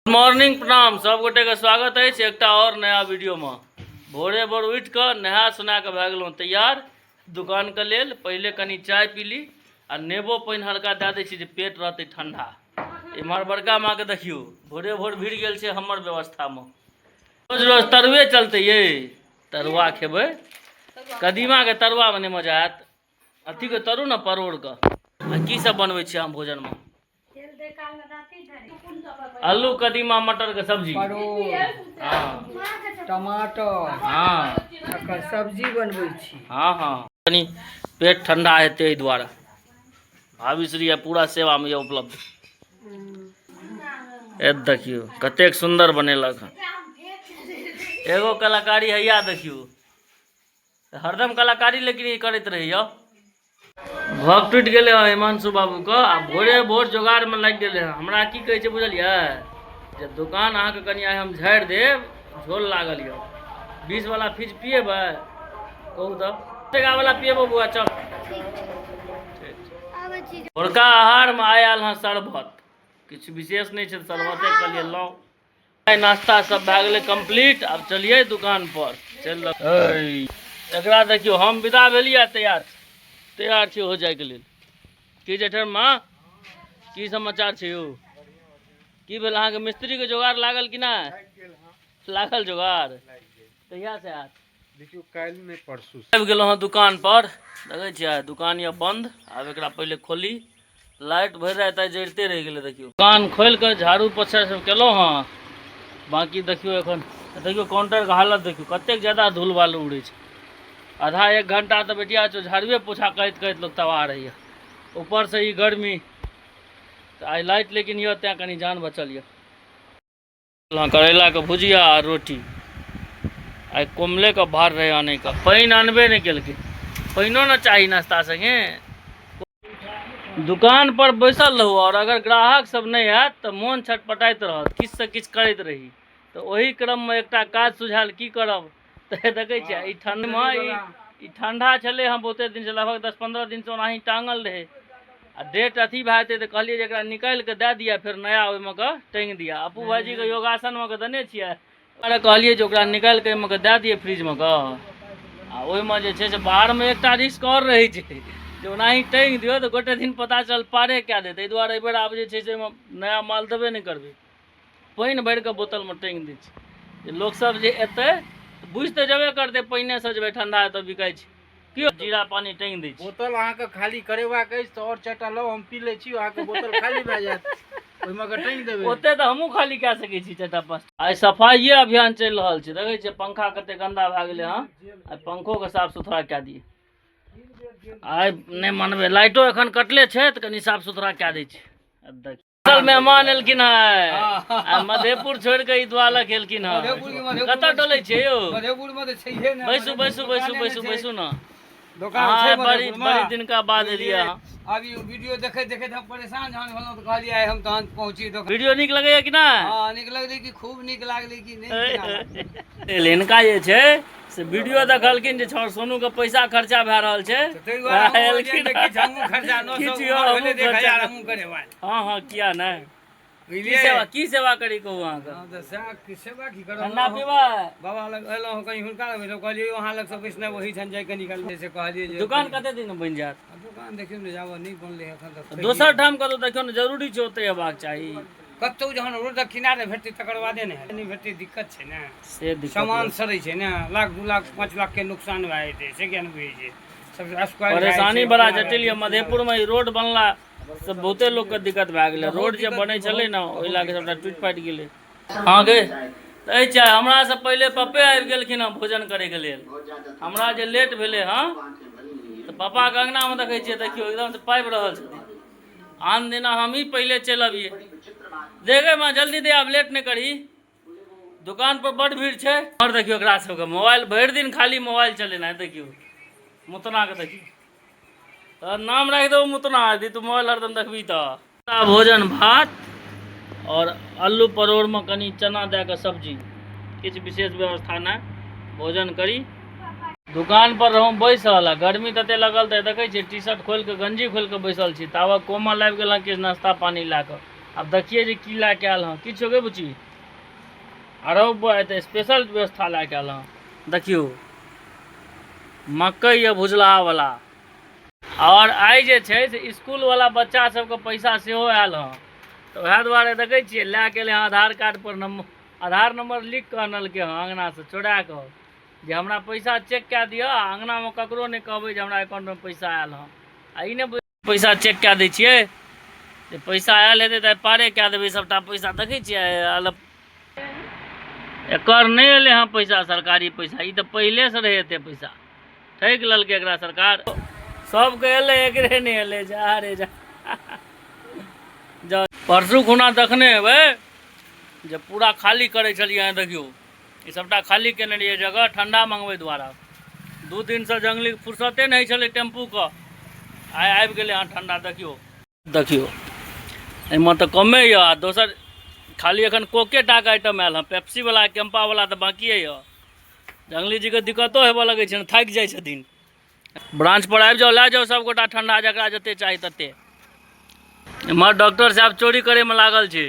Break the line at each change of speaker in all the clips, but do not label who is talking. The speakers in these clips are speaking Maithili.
मॉर्निंग प्रणाम सब गोटे के स्वागत अछि एकटा और नया वीडियो में। भोरे भोर उठि कऽ नहा सोना कऽ भए गेलहुँ तैयार दुकान के लेल। पहिले कनि चाय पीली आ नेबो पानि हल्का दए दै छी जे पेट रहतै ठंडा। इम्हर बड़का माँ के देखियौ भोरे भोर भिड़ गेल छै हमर व्यवस्था में। रोज रोज तरुए चलतै ये, तरुआ खेबै, कदीमा के तरुआ में नहि मजा आयत। अथी के तरू ने परोड़ के। आ की सब बनबै छियै अहाँ भोजन में? आलू कदीमा मटर के सब्जी,
परोड़,
हाँ,
टमाटर,
हाँ,
एकर सब्जी बनबै छी।
हाँ हाँ, कनि पेट ठंडा हेतै एहि दुआरे। भाभी श्री पूरा सेवा में उपलब्ध। ए देखियौ कतेक सुंदर बनेलक हन। एगो कलाकारी हैया देखियौ, हरदम कलाकारी लेकिन ई करैत रहैया। भग टूटि गेलै हँ हिमांशु बाबूके आ भोरे भोर जोगाड़मे लागि गेलै हँ। हमरा की कहै छै बुझलियै, जे दोकान अहाँके कनि आइ हम झाड़ि देब, झोल लागल यऽ। 20 वाला फ्रिज पिएबै? कहू तऽ टका वाला पिएबो बौआ? चल ठीक। भोरका आहारमे आइ आयल हँ शरबत, किछु विशेष नहि छै, शरबते कहलियै लाउ। आइ नाश्ता सब भए गेलै कम्प्लीट, आब चलियै दुकान पर। चलि एकरा देखियौ, हम विदा भेलियै, तैयार तैयार छी हो जाइके लेल। की जेठर माँ, की समाचार छै यौ? की भेल अहाँके मिस्त्रीके जोगाड़ लागल कि नहि लागल? जोगाड़ कहिया से आयत?
देखियौ काल्हि नहि परसू।
आबि गेलहुँ हँ दुकान पर, देखै छियै दुकान यऽ बन्द। आब एकरा पहिले खोली, लाइट भरि राति आइ जरिते रहि गेलै। देखियौ दुकान खोलि कऽ झाड़ू पोछा सब केलहुँ हँ, बाँकी देखियौ एखन देखियौ काउंटरके हालत देखियौ कतेक ज्यादा धूल बालू उड़ै छै। आधा एक घंटा तऽ बेटिया छौ झाड़ुए पोछा करैत करैत लोक तबाह रहैए, ऊपरसँ ई गर्मी। तऽ आइ लाइट लेकिन यऽ तैँ कनि जान बचल यऽ। करैलाके भुजिया आ रोटी। आइ कोमलेके भार रहै आनैके, पानि आनबे नहि केलकै। पानिओ ने चाही नाश्ता सङ्गे। दुकान पर बैसल रहू और अगर ग्राहक सब नहि आयत तऽ मोन छटपटाइत रहत, किछु से किछु करैत रही। तऽ ओहि क्रममे एकटा काज सुझायल, की करब तऽ देखै छियै ई ठण्डमे ई ठण्डा छलै हँ बहुते दिनसँ, लगभग 10-15 दिनसँ ओनाही टाँगल रहै आ डेट अथी भए जेतै तऽ कहलियै जे एकरा निकालि कऽ दए दिअ, फेर नया ओहिमे कऽ टाँगि दिअ। अपू भाईजीके योगासनमे कऽ देने छियै, ओकरा कहलियै जे ओकरा निकालि कऽ एहिमे कऽ दए दिअ फ्रिजमे कऽ। आ ओहिमे जे छै से बाहरमे एकटा रिस्क आओर रहै छै जे ओनाही टाँगि दियौ तऽ गोटे दिन पता चल पारे कए देत। एहि दुआरे एहिबेर आब जे छै से ओहिमे नया माल देबे नहि करबै, पानि भरि कऽ बोतलमे टाँगि दै छै जे लोकसभ जे एतै बुझि तऽ जेबे करतै पानिएसँ जे भाइ ठण्डा एतऽ बिकाइ छै। कियो जीरा पानि टाँगि दै छै।
बोतल अहाँके खाली करेबाक अछि तऽ आओर 4टा लाउ, हम पी लै छी, अहाँके बोतल खाली भए जायत, ओहिमे कऽ टाँगि देबै।
ओते तऽ हमहूँ खाली कए सकै छी 4टा 5। आइ सफाइए अभियान चलि रहल छै। देखै छियै पंखा कते गन्दा भए गेलै हँ, आइ पंखोके साफ सुथरा कए दियै। आइ नहि मनबै, लाइटो एखन कटले छै तऽ कनि साफ सुथरा कए दै छै। देख मेहमान एलखिन हँ आ मधेपुर छोड़ि कऽ ई द्वालक एलखिन हँ। कतऽ डोलै छियै यौ?
मधेपुर में तऽ छैहे ने।
बैसू बैसू बैसू बैसू बैसू ने।
दोकान
हाँ,
छै
बड़ी
मधेपुर में।
बड़ी दिन का बाद एलियै अहाँ।
अब ई वीडियो देखैत देखैत हम परेशान जहन भेलहुँ तऽ कहलियै आइ हम तहन पहुँची दोकान।
वीडियो नीक लगैया कि नहि?
हँ नीक लगलै कि, खूब नीक लागलै कि नहि नीक लागलै।
हिनका जे छै से वीडियो देखलखिन जे छौ सोनू के पैसा खर्चा भए रहल छै,
ताहि दुआरे हमहूँ
एलखिन
कहलियै जे किछु हमहूँ खर्चा 900
किछु
उम्हर
हमहूँ
भेलै तऽ एक
खर्चा
हजार हमहूँ करेबै।
हाँ हाँ किया नहि। की
बुझलियै?
सेवा, की सेवा करी कहू अहाँके?
हँ तऽ सएह की सेवा की करब।
ठंडा पीबै?
बाबा लग एलहुँ कहीं हुनका लग बैसलहुँ, कहलियै अहाँ लगसँ बैसनाइ ओही ठाम जाय कनि काल से कहलियै जे
दुकान कते दिन बनि जायत?
आ दुकान देखियौ ने जाबऽ नहि बनलै एखन तक।
दोसर ठाम कतौ देखियौ ने, जरूरी छै ओतै हेबाक चाही।
कतौ जहन रोडक किनारे भेटतै तकर बादे ने हेतै, नहि भेटतै दिक्कत छै ने,
से दिक्कत
सामान
यऽ।
सड़ै छै ने, लाख 2 लाख 5 लाख के नुकसान भए जेतै, से किया नहि बुझै छै सब स्क्वायर भए जाइ
परेशानी
छै,
बड़ा
भए जाइ
जटिल यऽ।
छै।
मधेपुर में ई रोड बनला से बहुते लोक के दिक्कत भए गेलै।
बहुत
रोड जे
दिक्कत,
बनै छलै ने
बहुत
ओहि लए कऽ
दिक्कत।
सबटा टूटि फाटि गेलै। हँ गे तऽ एहि चाहे हमरा से पहिले पप्पे आबि गेलखिन हँ भोजन करैके लेल। हमरा जे लेट भेलै हँ तऽ पप्पाके अङ्गनामे देखै छियै, देखियौ एकदम से पाबि रहल छथिन। आन दिना हमही पहिले चलि अबियै। देखे माँ जल्दी दे, आब लेट नहि करही, दुकान पर बड भीड़ छै। और देखियौ एकरा सबके मोबाइल, भरि दिन खाली मोबाइल चलेनाइ। देखियौ मुतना के, देखियौ तऽ नाम राखि देबो मुतना, यदि तू मोबाइल हरदम देखबी तऽ। भोजन भात और आलू परोड़मे कनि चना दए कऽ सब्जी, किछु विशेष व्यवस्था नहि। भोजन करी। दुकान पर रहूँ बैसल आ गर्मी तते लगल तऽ देखै छियै टी शर्ट खोलि कऽ गंजी खोलि कऽ बैसल छी। ताबत कोमल आबि गेल हँ किछु नाश्ता पानी लए कऽ। आब देखियै जे की लए कऽ आयल हँ। की छौ गे बुची? आरो बौआ तऽ स्पेशल व्यवस्था लए कऽ आयल हँ। देखियौ मकई यऽ भुजलाहा वाला। आओर आइ जे छै से इसकुल वाला बच्चा सबके पैसा सेहो आयल हँ, तऽ वएह दुआरे देखै छियै लए कऽ एलै हँ आधार कार्ड पर नम्बर, आधार नम्बर लिख कऽ अनलकै हँ अङ्गनासँ चोरा कऽ, जे हमरा पैसा चेक कए दिअ आ अङ्गनामे ककरो नहि कहबै जे हमरा एकाउंटमे पैसा आयल हँ। आ ई नहि पैसा चेक कए दै छियै जे पैसा आयल हेतै तऽ पारे कए देबै सबटा पैसा। देखै छियै आयल एकर नहि एलै हँ पैसा, सरकारी पैसा ई तऽ पहिलेसँ रहै एते पैसा, ठकि लेलकै एकरा सरकार। सबके एलै एकरे नहि एलै। जा रे जा जा। परसू खुना देखने हेबै जे पूरा खाली करै छलियै हँ। देखियौ ई सबटा खाली केने रहियै जगह ठंडा मंगबै द्वारा। 2 दिनसँ जंगलीके फुर्सते नहि होइ छलै टेम्पूके, आइ आबि गेलै हँ ठंडा। देखियौ देखियौ एहिमे तऽ कमे यऽ, आ दोसर खाली एखन कोके टाके आइटम आयल हँ, पेप्सी वाला कैम्पा वाला तऽ बाकिए यऽ। जंगली जीके दिक्कतो हेबऽ लगै छै ने, थाकि जाइ छथिन। ब्रांच पर आबि जाउ, लए जाउ सबगोटा ठंडा जकरा जते चाही तते। एम्हर डॉक्टर साहब चोरी करैमे लागल छै।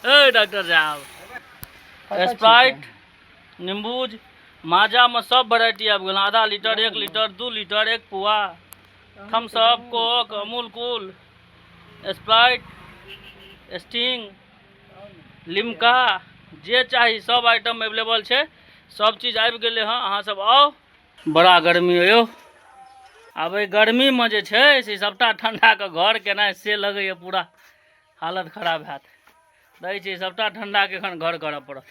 ए डॉक्टर साहब, स्प्राइट नींबूज माजामे सब वेराइटी आबि गेल, आधा लीटर 1 लीटर 2 लीटर 1 पुआ, Thums Up Coke Amul Kool Sprite Sting Limca जे चाही सब आइटम अवेलेबल छै, सब चीज आबि गेलै हँ। अहाँ सब आउ। बड़ा गर्मी हो यौ, आब एहि गर्मीमे जे छै से सबटा ठंडाके घर केनाइ से लगैए पूरा हालत खराब हैत। दै छै सबटा ठंडाके एखन घर करऽ पड़त।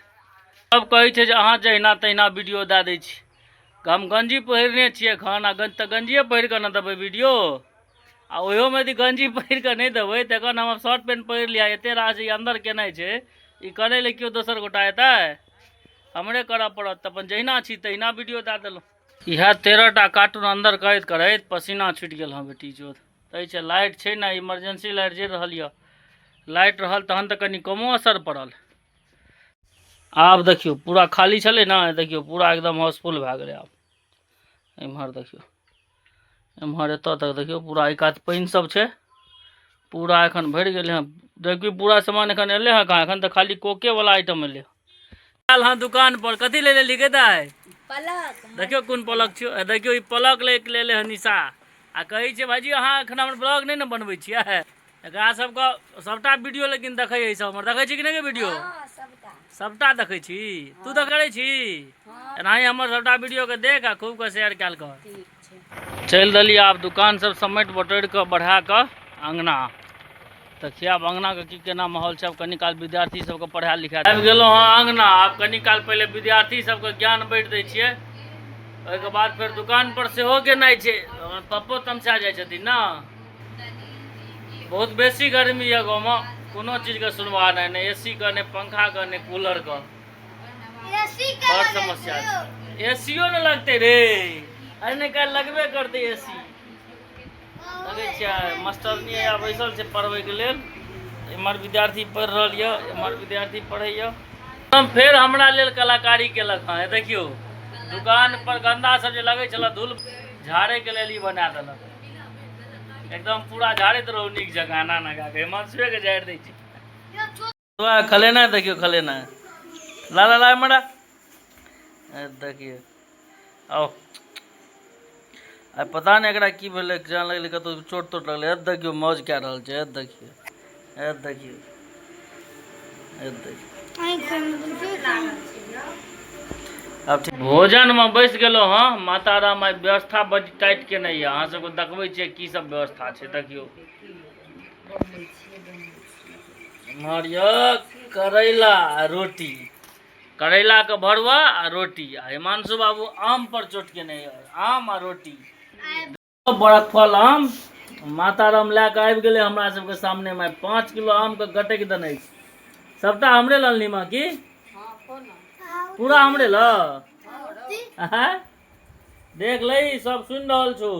सब कहै छै जे अहाँ जहिना तहिना वीडियो दए दै छी, हम गंजी पहिरने छियै एखन, आ तऽ गंजिए पहिर कऽ ने देबै वीडियो, आ ओहियोमे यदि गंजी पहिर कऽ नहि देबै तऽ एखन हम शर्ट पैंट पहिर लिअ। एते रास ई अन्दर केनाइ छै, ई करै लए केओ दोसर गोटा एतै? हमरे करऽ पड़त। तऽ अपन जहिना छी तहिना वीडियो दए देलहुँ। इएह 13 टा कार्टून अन्दर करैत करैत पसीना छुटि गेल हँ बेटी चोद। तै छै लाइट छै ने, इमरजेंसी लाइट जरि रहल यऽ, लाइट रहल तहन तऽ कनि कमो असर पड़ल। आब देखियौ पूरा खाली छलै ने, देखियौ पूरा एकदम हाउसफुल भए गेलै। आब एम्हर देखियौ, एम्हर एतऽ तक देखियौ पूरा एहि कात पानि सब छै, पूरा एखन भरि गेलै हँ। देखियौ पूरा सामान एखन एलै हँ कहाँ, एखन तऽ खाली कोके वाला आइटम एलै हँ। आयल हँ दुकान पर, कथी ले लेली गे दाइ?
पलक।
देखियौ कोन पलक छियौ, देखियौ ई पलक ले के लेले हँ निशा। आ कहै छै भाइजी अहाँ एखन हमर ब्लॉग नहि ने बनबै छियै? एकरा सबके सबटा वीडियो लेकिन देखै है सब हमर। देखै छी कि नहि गे वीडियो? सबटा देखै छी तू? तऽ करै छी एनाही हमर सबटा वीडियो के देख आ खूब के शेयर कयल कर। चलि देलियै आब दुकान सब समेट बटोरि कऽ बढ़ा कऽ अङ्गना। तऽ आब अङ्गनाके की केना माहौल छै, आब कनी काल विद्यार्थी सबके पढ़ा लिखा आबि गेलहुँ हँ अङ्गना। आब कनी काल पहिले विद्यार्थी सबके ज्ञान बाँटि दै छियै, ओहिके बाद फेर दुकान पर सेहो गेनाइ छै। हमर पप्पो तमसा जाइ छथिन ने। बहुत बेसी गर्मी यऽ गाँवमे, कोनो चीजके सुनवा नहि, नहि ए सी के, नहि पंखाके, नहि कूलरके, बड़ समस्या छै। ए सी ओ नहि लगतै रे, अरे नहि काल्हि लगबे करतै ए सी। देखै छियै मास्टरनी आब बैसल छै पढ़बैके लेल, एम्हर विद्यार्थी पढ़ि रहल यऽ, एम्हर विद्यार्थी पढ़ैए। हम फेर हमरा लेल कलाकारी केलक हँ। देखियौ दुकान पर गन्दा सब जे लगै छलै धूल झाड़ैके लेल ई बना देलक, एकदम पूरा झाड़ैत रहू नीक जकाँ। ना ना गाके हिमांशुएके झाड़ि दै छै। खलेना देखियौ, खलेना ला ला ला मरा देखियौ। आओ आइ पता नहि एकरा की भेलै, जान लगलै कतहु चोट तोट लगलै। देखियौ मौज कए रहल छै। देखियौ देखियौ देखियौ। आब ठीक भोजनमे बैस गेलहुँ हँ। माता राम आइ व्यवस्था बड्ड टाइट केने यऽ, अहाँ सबके देखबै छियै की सब व्यवस्था छै। देखियौ एम्हर यऽ करैला आ रोटी, करैलाके भरुआ आ रोटी। आ हिमांशु बाबू आम पर चोट केने यऽ, आम आ रोटी। बड़क फल आम माताराम लए कऽ आबि गेलै हमरा सबके सामनेमे। 5 किलो आमके गटकि देने छै। सबटा हमरे लऽ ली माँ की? पूरा हमरे लऽ? देख लै सब सुनि रहल छौ,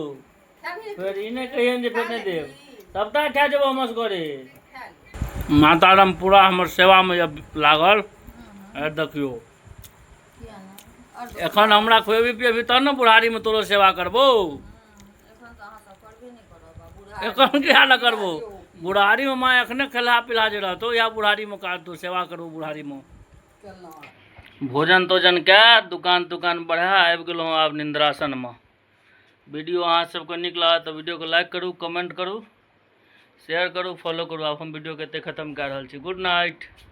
फेर ई नहि कहियन जे फेर नहि देब, सबटा खा जेबो हम असगरे। माताराम पूरा हमर सेवामे लागल। देखियौ एखन हमरा खुएबी पिएबी तहन ने बुढ़ारीमे तोरो सेवा करबो। एखन किया ने करबो? बुढ़ारीमे माँ एखने खेलहा पिलहा जे रहतौ, या बुढ़ारीमे काटतौ, सेवा करबो बुढ़ारीमे। भोजन तोजन कए दुकान तुकान बढ़ा आबि गेलहुँ आब निन्द्रासनमे। वीडियो अहाँ सबके नीक लागत तऽ वीडियोके लाइक करू, कमेंट करू, शेयर करू, फॉलो करू। आब हम वीडियोके एते खतम कए रहल छी। Good night.